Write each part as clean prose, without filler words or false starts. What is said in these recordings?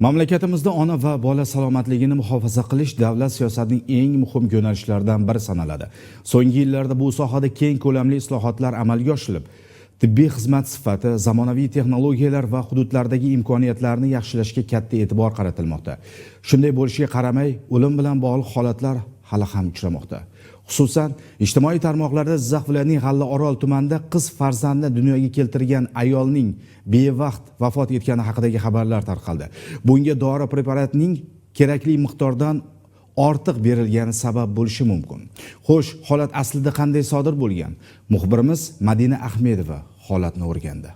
Mamlakatimizda ona va bola salomatligini muhofaza qilish davlat siyosatining eng muhim yo'nalishlaridan biri sanaladi. So'nggi yillarda bu sohada keng ko'lamli islohotlar amalga oshirilib, tibbiy xizmat sifati, zamonaviy texnologiyalar va hududlardagi imkoniyatlarni yaxshilashga katta e'tibor qaratilmoqda. Shunday bo'lishiga qaramay, o'lim bilan bog'liq holatlar hali ham uchramoqda. Xususan, ijtimoiy tarmoqlarda Jizzax viloyatining G'allaorol tumanida qiz farzandni dunyoga keltirgan ayolning bevaqt vafot etgani haqidagi xabarlar tarqaldi. Bunga dori preparatining kerakli miqdordan ortiq berilgani sabab bo'lishi mumkin. Xo'sh, holat aslida qanday sodir bo'lgan? Muxbirimiz Madina Ahmedova holatni o'rgandi.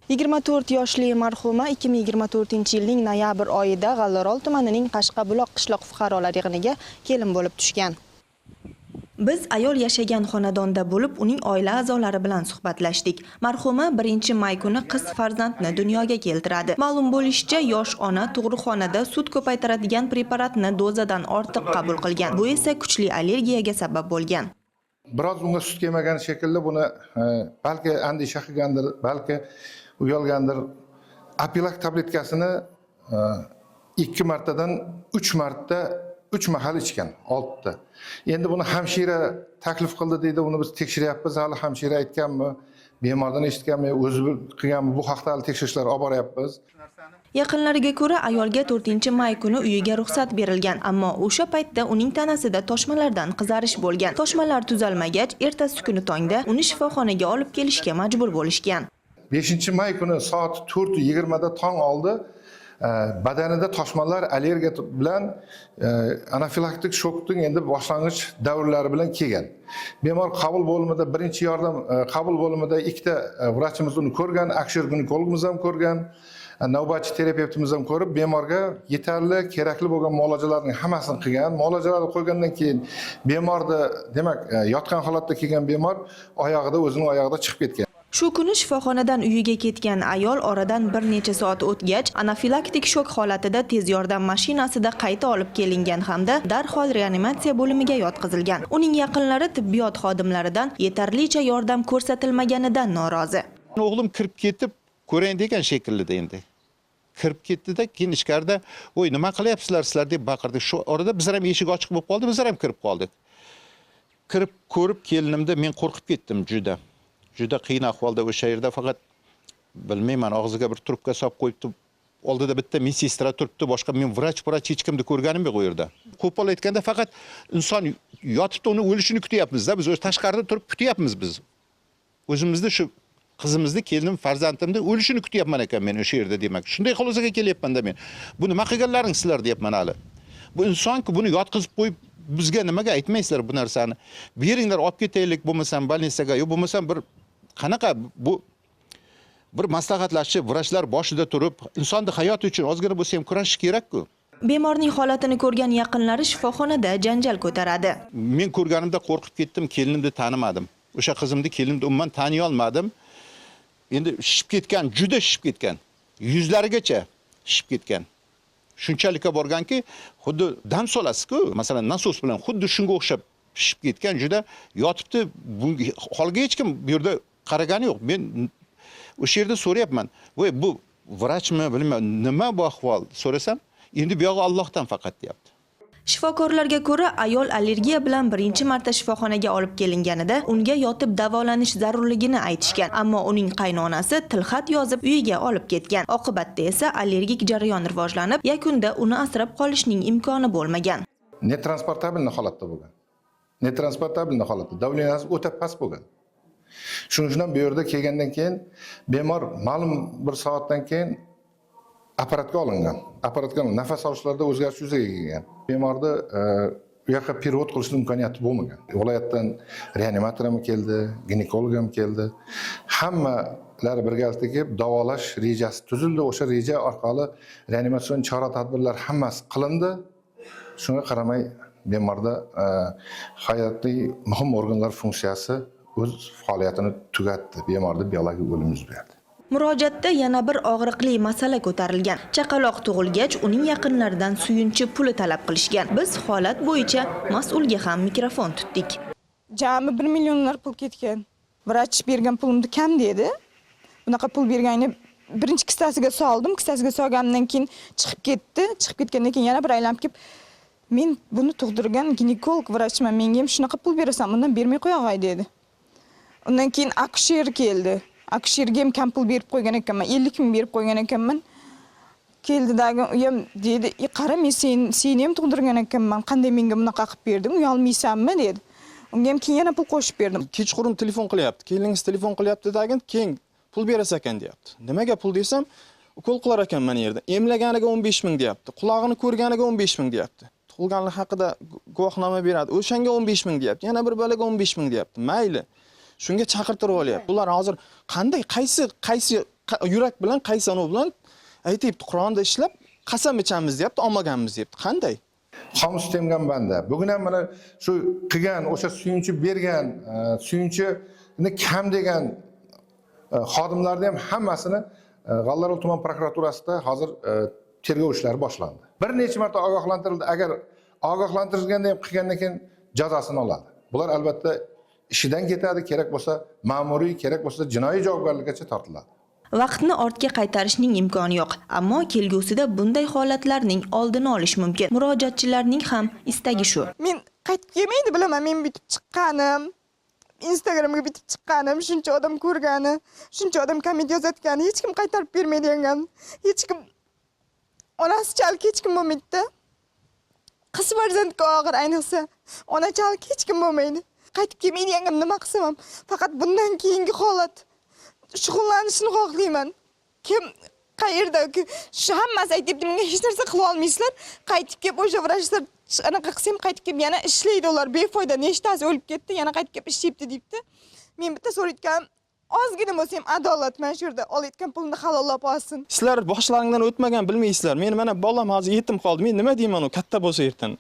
24 yoshli marhuma 2024-yilning noyabr oyida G'allaorol tumanining Qashqabuloq qishloq fuqarolar yig'iniga kelin bo'lib tushgan. Biz ayol yashagan xonadonda bo'lib, uning oila a'zolari bilan suhbatlashdik. Marhuma 1-may kuni qiz farzandni dunyoga keltiradi. Ma'lum bo'lishicha, yosh ona tug'ruqxonada sut ko'paytiradigan preparatni dozadan ortiq qabul qilgan. Bu esa kuchli allergiyaga sabab bo'lgan. Biroz unga sut kelmagan shekilli, buni balki andisha qilgandir, balki uyalgandir. Apilak tabletkasini ikki martadan uch marta, uch mahal ichgan, oltita. Endi buni hamshira taklif qildi deydi, uni biz tekshiryapmiz hali. Hamshira aytganmi, bemordan eshitganmi, o'zi qilganmi, bu haqda hali tekshirishlar olib boryapmiz. Yaqinlariga ko'ra, ayolga 4-may kuni uyiga ruxsat berilgan, ammo o'sha paytda uning tanasida toshmalardan qizarish bo'lgan. Toshmalar tuzalmagach, ertasi kuni tongda uni shifoxonaga olib kelishga majbur bo'lishgan. 5-may kuni soat 4:20da tong oldi badanida toshmalar, allergiya bilan, anafilaktik shokning endi boshlang'ich davrlari bilan kelgan. Bemor qabul bo'limida, birinchi yordam qabul bo'limida ikkita vrachimiz uni ko'rgan, akusher ginekologimiz ham ko'rgan, navbatchi terapevtimiz ham ko'rib, bemorga yetarli, kerakli bo'lgan muolajalarning hammasini qilgan. Muolajalarni qo'ygandan keyin bemorni, demak, yotgan holatda kelgan bemor oyog'ida, o'zining oyog'ida chiqib ketgan. Shu kuni shifoxonadan uyiga ketgan ayol oradan bir necha soat o'tgach, anafilaktik shok holatida tez yordam mashinasida qayta olib kelingan hamda darhol reanimatsiya bo'limiga yotqizilgan. Uning yaqinlari tibbiyot xodimlaridan yetarlicha yordam ko'rsatilmaganidan norozi. O'g'lim kirib ketib ko'rayin degan shekillida endi. Kirib ketdida, keyin ichkarida "Voy, nima qilyapsizlar sizlar?" deb baqirdi. Shu orada bizlar ham, eshik ochiq bo'lib qoldi, bizlar ham kirib qoldik. Kirib ko'rib kelinimda men qo'rqib ketdim juda. Juda qiyin ahvolda o'sha yerda, faqat bilmayman, og'ziga bir trubka solib qo'yibdi. Oldida bitta медсестра turibdi, boshqa men vrach hech kimni ko'rganim yo'q u yerda. Qo'pol aytganda, faqat inson yotibdi, uni o'lishini kutyapmiz-da. Biz o'zi tashqarida turib kutyapmiz biz. O'zimizni shu qizimizni, kelinim, farzandimni o'lishini kutyapman ekan men o'sha yerda demak. Shunday xulosaga kelyapman-da men. "Bu nima qilganlaring sizlar?" deyapman hali. Bu insonku, buni yotqizib qo'yib, bizga nimaga aytmaysizlar bu narsani? Beringlar, olib ketaylik bo'lmasam больница ga, yo bo'lmasam bir qanaqa bu, bir maslahatlashib, vrachlar boshida turib, insonni hayoti uchun ozgina bo'lsa ham kurashish kerak-ku. Bemorning holatini ko'rgan yaqinlari shifoxonada janjal ko'taradi. Men ko'rganimda qo'rqib ketdim, kelinimni tanimadim. O'sha qizimni, kelinimni umuman taniy olmadim. Endi shishib ketgan, juda shishib ketgan. Yuzlarigacha shishib ketgan. Shunchalikka borganki, xuddi dam solasiz-ku, masalan, nasos bilan, xuddi shunga o'xshab shishib ketgan, juda yotibdi. Bunga holga hech kim bu yerda qaragani yo'q. Men o'sha yerda so'rayapman. "Voy, bu vrachmi, bilmayman, nima bu ahvol?" So'rasam, "Endi bu yog'i Allohdan faqat", deyapti. Shifokorlarga ko'ra, ayol allergiya bilan birinchi marta shifoxonaga olib kelinganida unga yotib davolanish zarurligini aytishgan, ammo uning qaynonasi tilxat yozib uyiga olib ketgan. Oqibatda esa allergik jarayon rivojlanib, yakunda uni asrab qolishning imkoni bo'lmagan. Нетранспортабельный holatda bo'lgan, нетранспортабельный holatda, давление si o'ta past bo'lgan. Shuning uchun ham bu yerda kelgandan keyin bemor ma'lum bir soatdan keyin apparatga olingan. Apparatga olingan, nafas olishlarda o'zgarish yuzaga kelgan. Bemorni u yoqqa перевод qilishni imkoniyati bo'lmagan. Viloyatdan reanimator ham keldi, ginekolog ham keldi, hammalari birgalikda kelib davolash rejasi tuzildi. O'sha reja orqali reanimatsion chora tadbirlar hammasi qilindi. Shunga qaramay bemorda hayotiy muhim organlar funksiyasi o'z faoliyatini tugatdi, bemorda biologik o'lim yuz berdi. Murojaatda yana bir og'riqli masala ko'tarilgan. Chaqaloq tug'ilgach, uning yaqinlaridan suyunchi puli talab qilishgan. Biz holat bo'yicha mas'ulga ham mikrofon tutdik. Jami 1 millionlar pul ketgan. Vrach bergan pulimni kam dedi. Bunaqa pul berganini Birinchi kissasiga soldim. Kissasiga solganimdan keyin chiqib ketdi. Chiqib ketgandan keyin yana bir aylanib kelib, men buni tug'dirgan ginekolog vrachman, menga ham shunaqa pul berasan, bundan bermay qo'yog'ay dedi. Undan keyin akusher keldi. Akusherga ham kam pul berib qo'ygan ekanman, 50 ming berib qo'ygan ekanman. Keldidagi u ham dedi, qara men seni ham tug'dirgan ekanman, qanday menga bunaqa qilib berding, uyalmaysanmi dedi. Unga ham keyin yana pul qo'shib berdim. Kechqurun telefon qilyapti. Keliningiz telefon qilyapti dagin, keyin pul berasan ekan deyapti. Nimaga pul desam, ukol qilar ekan mana yerda. Emlaganiga 15 ming deyapti. Qulog'ini ko'rganiga 15 ming deyapti. Tug'ilganlik haqida guvohnoma beradi. O'shanga 15 ming deyapti. Yana bir balaga 15 ming deyapti. Mayli. Shunga chaqirtirib olyapti. Bular hozir qanday, qaysi yurak bilan, qaysi anov bilan aytibdi, Qur'onda ishlab qasam ichamiz deyapti, olmaganmiz deyapti. Qanday? Xom sutemgan banda. Bugun ham mana shu qilgan, o'sha suyunchi bergan, suyunchini kam degan xodimlarni ham hammasini G'allaorol tuman prokuraturasida hozir tergov ishlari boshlandi. Bir necha marta ogohlantirildi. Agar ogohlantirilganda ham qilgandan keyin jazosini oladi. Bular albatta ishidan ketadi, kerak bo'lsa ma'muriy, kerak bo'lsa jinoiy javobgarlikkacha tortiladi. Vaqtni ortga qaytarishning imkoni yo'q, ammo kelgusida bunday holatlarning oldini olish mumkin. Murojaatchilarning ham istagi shu. Men qaytib kelmaydi bilaman, men bitib chiqqanim, Instagramga bitib chiqqanim, shuncha odam ko'rgani, shuncha odam komment yozayotgani, hech kim qaytarib bermaydigan, hech kim onasi chalk hech kim bo'lmaydi-da. Qiz farzandga og'ir, ayniqsa ona chalk hech kim bo'lmaydi. Qaytib kelmaydigan nima qilsam ham, faqat bundan keyingi holat shug'ullanishni xohlayman. Kim qayerda shu hammasi aytyapti, menga hech narsa qila olmaysizlar. Qaytib kelib o'sha vrachlar anaqa qilsam, qaytib kelib yana ishlaydi ular, befoyda, nechtasi o'lib ketdi, yana qaytib kelib ishlayapti deyapti. Men bitta so'rayotganim, ozgina bo'lsa ham adolat mana shu yerda olayotgan pulni halollab olsin. Sizlar boshlaringdan o'tmagan bilmaysizlar. Men mana bolam hozir yetim qoldi. Men nima deyman u katta bo'lsa ertan?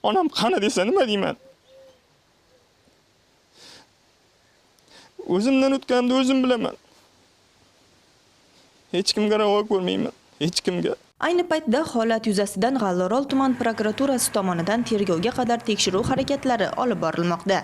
Onam qani desa nima deyman? O'zimdan o'tganimni o'zim bilaman. Hech kimga ravo ko'rmayman, hech kimga. Ayni paytda holat yuzasidan G'allaorol tuman prokuraturasi tomonidan tergovga qadar tekshiruv harakatlari olib borilmoqda.